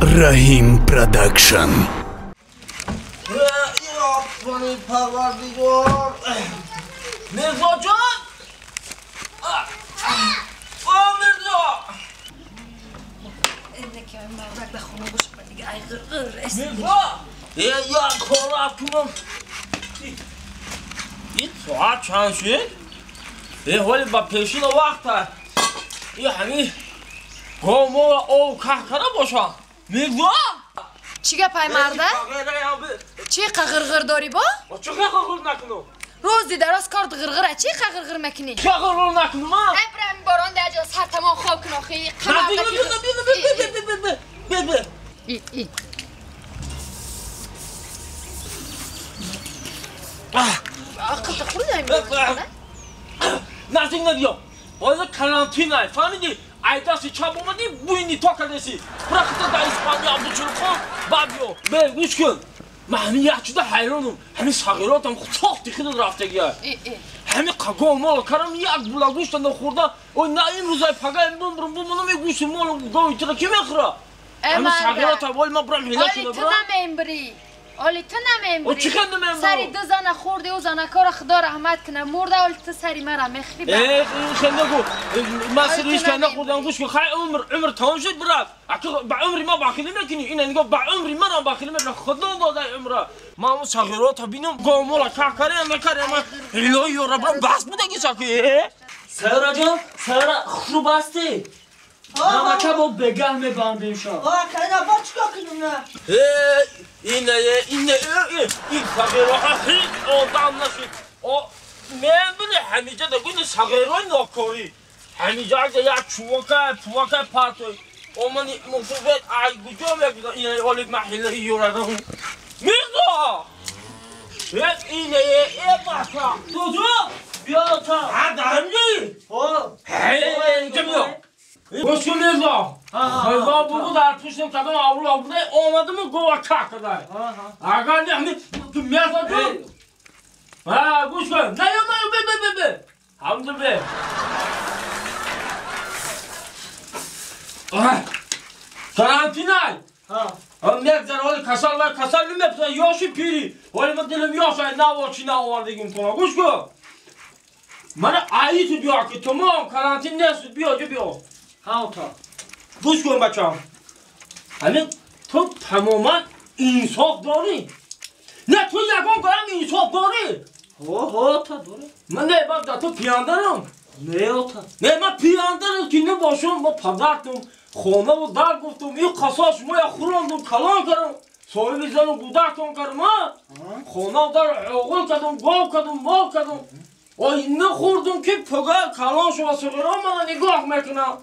Раҳим Продакшн. Мирзо ҷон! О, Мирзо! Мирзо! Як кора кунам. Ин соат чанд шуд? Ҳоли ба пешина вақт аст. И ҳамин гомола ов каҳ кара бошам. Мирзо! Чӣ гап ай марда? Чӣ қағирғир дорӣ бо? Чӣ қағирғир накунам? Рӯзи дароз корд ғирғира, чӣ қағирғир мекунӣ? Чӣ қағирғир накунам, а? Ай бира ҳамин борон дар ҷо сар тамом хоб кун охи. Бе. И. Ақл хӯрда ин. Наздик набиё. Ҳозир карантин ай, фаҳмидӣ? Айдаси чап омадӣ, буйни то кардеси. Бира хита дар Испания Абдучулхон, баъд биё. Бе, гӯш кун. Ман ҳамин як чиза ҳайронам. Ҳамин сағиротам сохти худат рафтагия. Ҳамин қагол мол карам як була гӯшта нахӯрда. Ой, на имрӯз ай пага бумрум бумунам и гӯшти мол гови тура ки мехӯра? Ҳамин сағирота вой ман бурам ҳила Оли шуда ту бура. намембирӣ. Оли ту намембирӣ. О, чӣ хел намембирам? Сари ду зана хӯрди, ӯ занакора худо раҳмат куна. Мурда оли ту сари мара мехӯрӣ. Э, хел нагӯ. Ман сари Оли ҳеч ту кас нахӯрдам, гӯш кун. Хай умр тамом шуд брат. Аки ба умри ман бахилӣ мекунӣ. Ина нигоҳ ба умри манам бахилӣ мекунӣ. Худо додай умра. Ман он сағирота бинам, гомола каҳ карем, накарем. Ман ҳилои ёра брам бас будаги саки. Сайёра ҷон, сайёра хушрӯ бастӣ. Намака бо бегаҳ мебандем шо. Ба чикор кунам на? Ина, ина, ин сағироҳа ҳеҷ одам нашуд. Мебини ҳамиҷа дагуни сағирои нокорӣ. Ҳамиҷа агар як чувака, пувака партой. Омани мусофир ай куҷо мегуза? Ина оли ман ҳилаи ёрадам. Мирзо! Ина, бача. Дуду, биё та. Ҳа, дар ҳамиҷаи? Ҳо. Ҳе, инҷа биё. Гӯш кун Мирзо. Хизо бугу дар пуштам кадом авру буда омадиму гова каҳ кадай. Агар не ҳамин ту Мирзо ҷон. Ҳа, гӯш кун. Наё, наё, бе, бе, бе, бе. Ҳамду бе. Карантинай. Ҳам мегзара ҳоли касал вай касал намепурсад, ёши пири. Ҳоли ман дилам ёш ай наво чи наовардагим куна. Гӯш кун. Мана аи ту биё ки тамом карантин нест, биё ҷо биё. Ҳа, ота. Гӯш кун бачам. Ҳамин ту тамоман инсоф дорӣ. Не, ту ягон гарам инсоф дорӣ. Ҳо, ҳо, ота дорӣ. Ман не, ман ту пияндарам. Не, ота. Не, ман пияндарам ки набошам, ман падартум хонаву дар гуфтум, ин қасос моя хӯрондум, калон кардам, соҳиби зану гудактон кардам, а? Хонаву дар оғул кардам, гов кардам, мол кардам. Ой, нахӯрдум ки пага калон шува сағиро мана нигоҳ мекунам.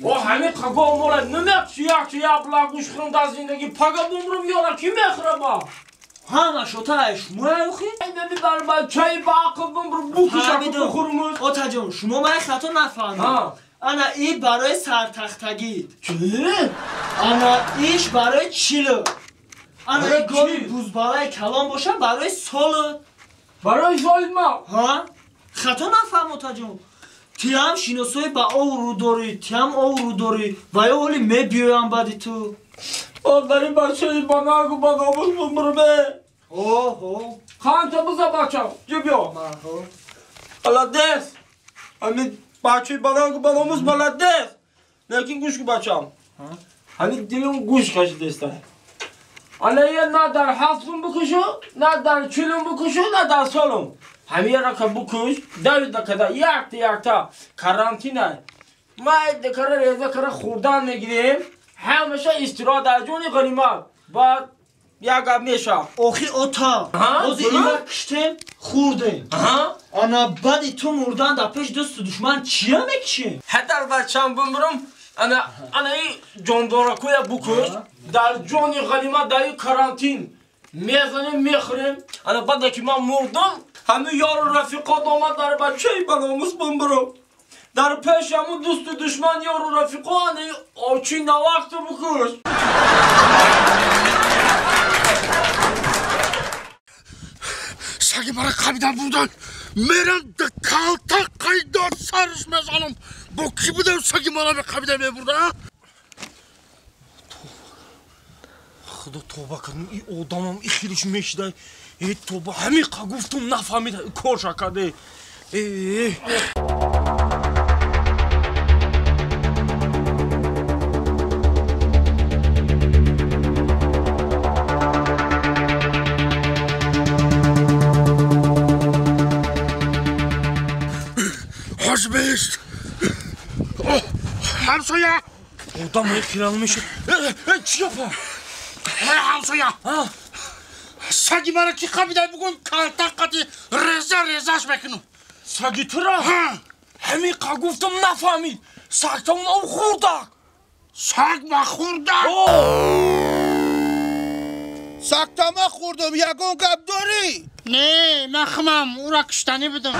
О, ҳамин қаго мола намекши як чи як була гӯш хӯрам дар зиндагӣ, пага бумрум ёра ки мехӯра ба? Ҳамаш ота ай шумо охи? Ай намебарам, бачаи ба ақл бумрум, букушам бухӯрумуз. Ота ҷон, шумо ман хато нафаҳмед. Ана и барои сартахтагӣ. Чӣ? Ана иш барои чилу. Ана и Барои гови чӣ? бузбалаи калон боша барои солу. Барои соли ма? Ҳа? Хато нафаҳм ота ҷон. Тиам шиносои ба оврӯ дорӣ, тиам оврӯ дорӣ, ва ё ҳоли мебиёям баъди ту. Одари бачаи ба нагу ба номус бумруме. Ҳо, ҳо. Қанча биза бачам, ҷи биё. Ҳо. Молодец. Ҳамин бачаи ба нагу ба номус молодец. Лекин гӯш кун бачам. Ҳамин дилим гӯш кашидеста. Ана я на дар ҳафтум бикушу, на дар чилум бикушу, на дар солум. Ҳамин ярака бикуш, давида када якта якта карантина. Ма декара реза кара хӯрдан мегирем, ҳамеша истироҳат дар ҷони ғанимат. Баъд як гап меша. Охи ота, ҳозир ина киштем, хӯрдем. Ана баъди ту мурдан дар пеши дӯсту душман чия мекишем? Ҳадар бачам бумрум, ана ана и ҷондоракоя букуш, дар ҷони ғанимат дар ин карантин мезанем, мехӯрем. Ана баъде ки ман мурдам, ҳамин ёру рафиқот омад дар бачаи ба номус бумбурум. Дар пеши ҳамун дӯсту душман ёру рафиқо ана очи навақту букуш. Саги мара қабидан бурдан. Мерам калта қайдор сарш мезанам. Бо ки будам саги мара қабидан мебурда? Худо тоба кардам, ин одамам и хелиш мешида. Э тоба, ҳамиқа гуфтум нафаҳмид, корша карде. Э. Ҳожбест. Ҳамсоя. Одам хирал мешуд. Чӣ гапа? Ҳамсоя. Саги мара ки қабидай бугун калтак қати реза резаш мекунам. Саги тура? Ҳамиқа гуфтам нафаҳмид. Сагтон об хӯрдак. Саг ма хӯрдак? Сагтама хӯрдам, ягон гап дорӣ? Не, ман химам ура куштанӣ будам.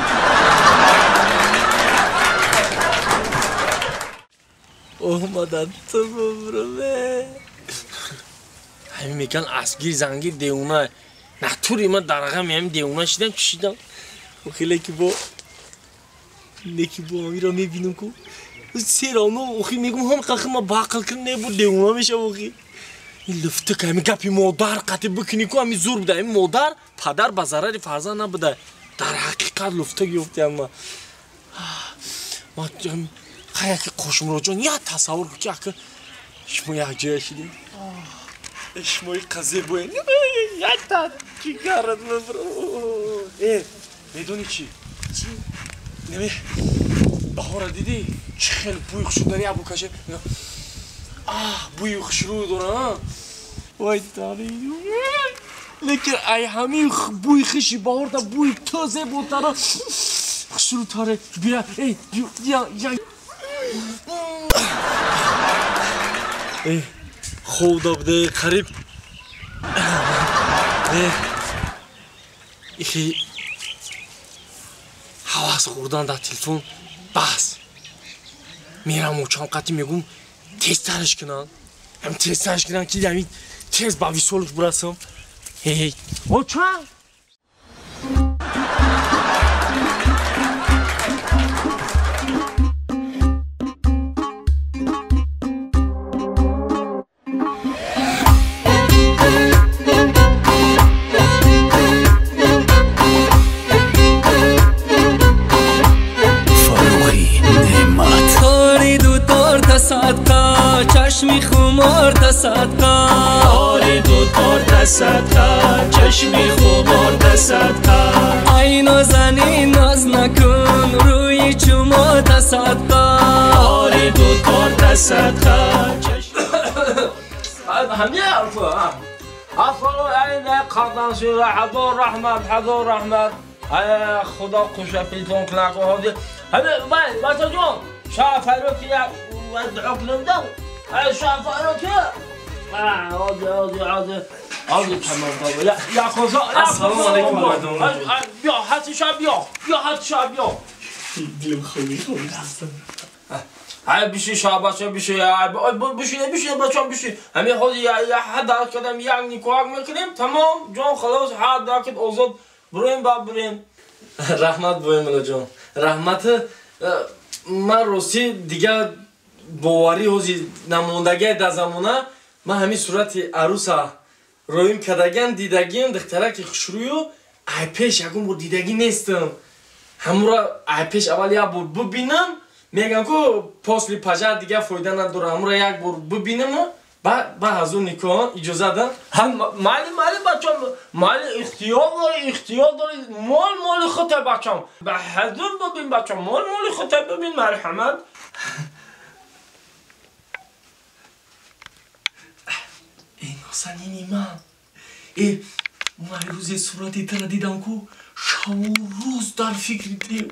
Омадан ту бубруме. Ҳамин меган асгир зангир девона. Натури ман дар ғами ҳамин девона шидам, чӣ шидам. Охи леки бо леки бо ҳамиро мебинам ку. Серано охи мегум ҳам қахи ма бақл кун не бу девона мешав охи. Ин луфтик ҳамин гапи модар қати бикунӣ ку ҳамин зур буда. Ҳамин модар падар ба зарари фарзанд набуда. Дар ҳақиқат луфтик ёфтиам ма. Ма хай яки Қошмуроҷон як тасаввур кун ки ака шумо якҷоя шидем. Шумои қазе боен. Якта ҷигарат мебро. Э, медонӣ чӣ? Чӣ? Неме баҳора дидӣ? Чӣ хеле бӯи хушрӯ дари абу каше. Аҳ, бӯи хушрӯ дора. Вой тари. Лекин ай ҳамин бӯи хуши баҳорда бӯи ту зеботара хушрӯтаре. Бия, эй, я, я. Эй, ховда буде қариб. Ихи ҳавас хӯрдан дар телефон бас. Мерам очам қати мегум тезтараш кунам. Ҳам тезтараш кунам ки ҳамин тез ба висолиш бурасам. Эй, очам! چشمی خمار تصدقه آری دو تار تصدقه چشمی خمار تصدقه ای نازنین ناز نکن روی چوما تصدقه آری دو تار تصدقه همین حرفه اصلا قردان شده هزار رحمت هزار رحمت خدا خوشه پیتون کنه همه بچه جون شافرو که ادعو کنم شافرو که عادي عادي عادي عادي تمام يا يا خدا السلام علیکم بیا حتی شب بیا بیا حتی شب بیا دلم خوی خوی هستم های بیشی شاباشه بیشی بیشی بیشی بچم بیشی همین خود یا حد کردم یک نیکوک میکنیم تمام جان خلاص حد کرد آزاد بریم با بریم رحمت بویم جان رحمت من راستی دیگه боварӣ ҳози намондагиа дар замона ман ҳамин сурати аруса роим кардагиам дидагиам духтараки хушрӯю ай пеш ягон бор дидагӣ нестам ҳамура ай пеш аввал як бор бибинам мегам ку после пажар дигар фоида надора ҳамура як бор бибинаму баъд аз он никоҳ иҷоза дам майли майли бачам майли ихтиёр дорӣ ихтиёр дорӣ мол моли худта бачам ба ҳазур бибин бачам мол моли худта бибин марҳамат. Эй нозанини ман, э ман рӯзе сурати тара дидам ку шабу рӯз дар фикри дем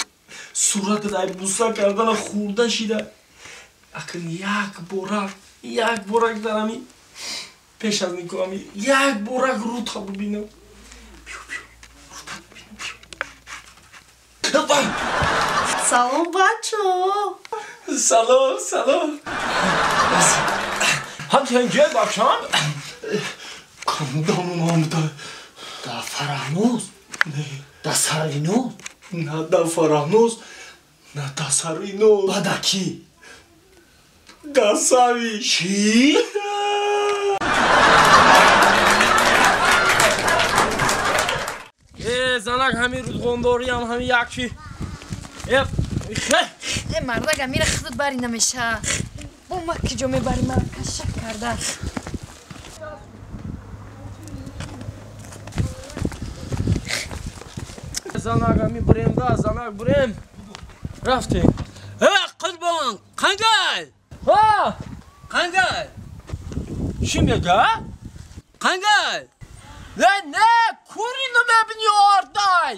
суратат ай буса кардана хӯрда шида акн як борак дар ами пеш аз никоҳ як борак рӯта бибинам. Биё биё рӯта бибинам биё. Салом бачо. Салом салом. ҳам тенҷе бачам кандамон омада да Фараҳноз да Сарвиноз на да Фараҳноз на да Сарвиноз ба да кӣ да Сави чӣ? Занак ҳамин рӯзғондориам ҳамин як чи. Э мардак амира худат бари намеша. Бо ма киҷо мебари мара кашак карда. Занак ҳамин бурем да, занак бурем. Рафтем. Э Қурбон, қандай? Ҳа! Қандай? Чӣ мега? Қандай? Не, не, кури намебини ордай.